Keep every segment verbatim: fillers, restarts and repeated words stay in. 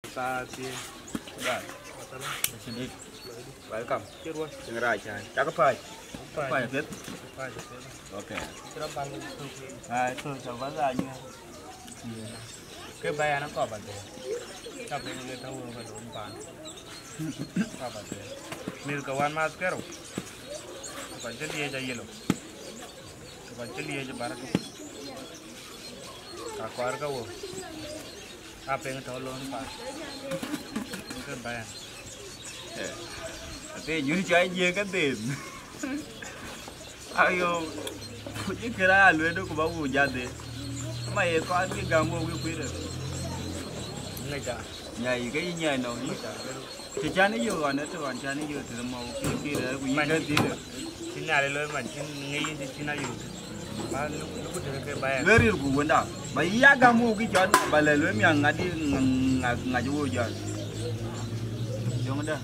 Thaa thiëëc. Ba. Shadid. Welcome. Cï ruɔ̈c. Cïn rac cä. Cakë päc. Päc. Päc. Päc. Päc. Okay. Cï rɔt bal. Ai, to, to, ba la nyuɔ̈th. Ke ba yan kɔp adhë. Ka piny le tɔ̈u wëu ka dom paan. Kɔp adhë. Mïth ke wan math kërou. Ka cï liec ayelo. Ka cï liec barato. Ka kɔɔr ka wëu. Ka piny tɔ̈u lon paan. Ke ba yan. Eh. Ate jur cä jiëë ke dhil. Ayo, ku cï kërë aa lueel ku ba wok jadhe. Ma ye kɔɔr bï gäm wok wï kuiir. Ŋic a. Nyai ke yï nyai nɔm yï. Ŋic a. Të cän yök ɣɔn, ë të ɣɔn cän yök të mɔu kï kï rɛ̈ɛ̈r ku yï Man. Kë dhil. Cïn Nhialic looi man, cïn ŋic yïn cï cïn ayök. Ba luk, luk të ke ba ya. Lueel ril ku wënda. Ba yï ya gäm wok kï cɔt, ba lɛ lueel miaŋ ŋadï, ŋa-, ŋa-, ŋac wok jɔt. Jöŋda.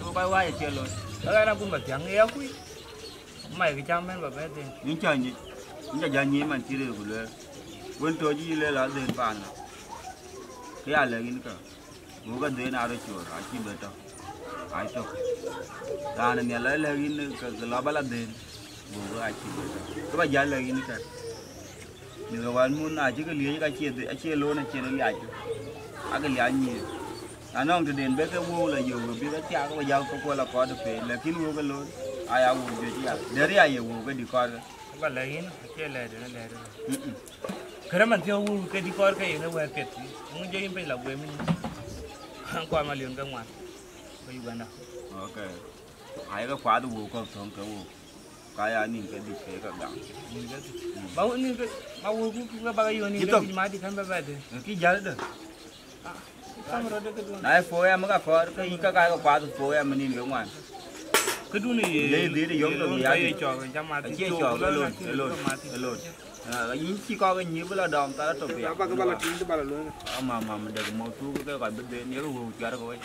Wok kɔc wac acie looi. Ba ɣɛn akun ba thiaŋ ë ya kuc. Mai kë cam mɛn ba bɛ dhil. Yïn cä nyic, yïn cä jal nyic man cï rëër ku lueel. Wën tɔ̈ cï yï lël adhil paan ŋa? Kë ya lɛ̈k yïn kä. Wok adhil aa rɔt coor, acï bɛ tɔ̈. Ai tök. Raan nhial la lɛ̈k yïn ke, ke lɔ ba la dhil. Wok acï bɛ tɔ̈. Kë ba jal lɛ̈k yïn kä. Mïth ke wal mun na cï ke liec ka cie, acie loon acien liac. Ake liac nyiëë. Na nɔŋ tëden bɛ ke wëu la yök, bï ke thiaak, ke bä jäl ke kuɔl akɔɔr de pei, lakin wëu ke looi, aya wëu juëc ya. Dɛ̈t ya ye wëu ke dï kɔɔr ke. Ba lɛ̈k yïn, acie lɛ̈ɛ̈t en, lɛ̈ɛ̈t en. Mm-mm. Kërë man thiɔ̈k wëu ke dï kɔɔr ke yen ë wɛ̈ɛ̈r piɛth. Ŋu jɔ yïn piny la guëm yïn. Kuan ma lion ke ŋuan. Ke Uganda. Okay. Ayeke kuath wëu kɔ̈k thöŋ ke wëu. Ka ya nïn ke dït ke ka gam. Nïn ke dït. Mm. Ba wëu nïn ke, ma wëu ku, ku ke ba ke yök nïn ke dït ma dït kën bɛ bɛ dït. Kï jäl de. Ah, sam rɔt de ke duɔn. Na ye four A M ka kɔɔr, ke yïn ka ka ke kuath four A M nïn ke ŋuan. Ke dun ye. Ye dït yom ke ye ya ye dït. Cɔk, jam ma dït. Acie cɔk, cɔk, e loan, e loan, e loan. Ah, yïn cï kɔk ke nyïïr bï la dɔm thar atop ya. Ba ke ba la tïŋ, ba la loan. Ah, ma, ma, ma dek mɔ̈u thuk ke kɔc bï dhil, ye ke wëu cuɛr ke wec.